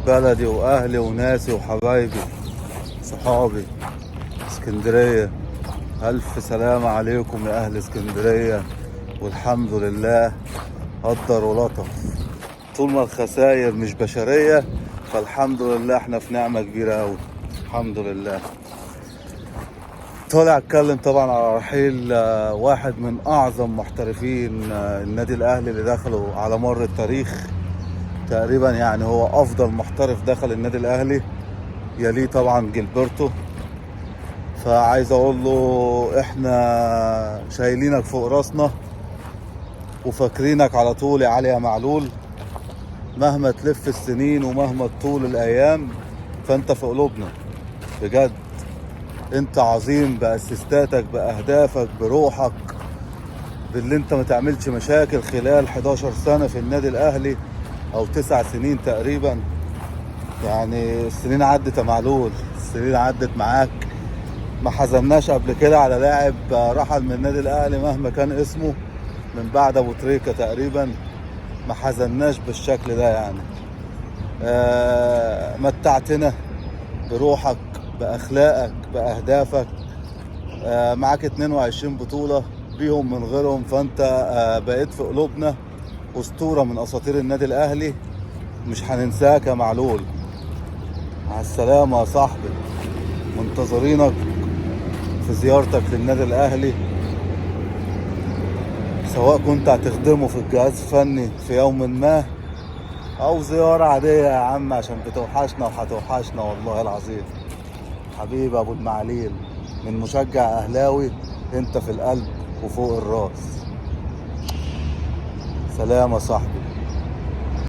بلدي واهلي وناسي وحبايبي صحابي اسكندرية. الف سلامة عليكم يا اهل اسكندرية، والحمد لله قدر ولطف. طول ما الخسائر مش بشرية فالحمد لله احنا في نعمة كبيرة اوي، الحمد لله. طالع اتكلم طبعا على رحيل واحد من اعظم محترفين النادي الاهلي اللي دخلوا على مر التاريخ تقريبا، يعني هو افضل محترف دخل النادي الاهلي، يليه طبعا جilberto. فعايز اقول له احنا شايلينك فوق راسنا وفاكرينك على طول يا علي يا معلول، مهما تلف السنين ومهما تطول الايام فانت في قلوبنا بجد. انت عظيم باسيستاتك باهدافك بروحك، باللي انت ما تعملش مشاكل خلال 11 سنة في النادي الاهلي او 9 سنين تقريبا. يعني السنين عدت يا معلول، السنين عدت معاك، ما حزناش قبل كده على لاعب رحل من النادي الاهلي مهما كان اسمه من بعد ابو تريكة تقريبا، ما حزناش بالشكل ده يعني. متعتنا بروحك باخلاقك باهدافك، معاك 22 بطولة بيهم من غيرهم، فانت بقيت في قلوبنا اسطورة من اساطير النادي الاهلي، مش هننساك يا معلول. مع السلامة يا صاحبي، منتظرينك في زيارتك للنادي الاهلي، سواء كنت هتخدمه في الجهاز الفني في يوم ما او زيارة عادية يا عم، عشان بتوحشنا وهتوحشنا والله العظيم. حبيبي ابو المعاليل، من مشجع اهلاوي انت في القلب وفوق الراس. سلام يا صاحبي.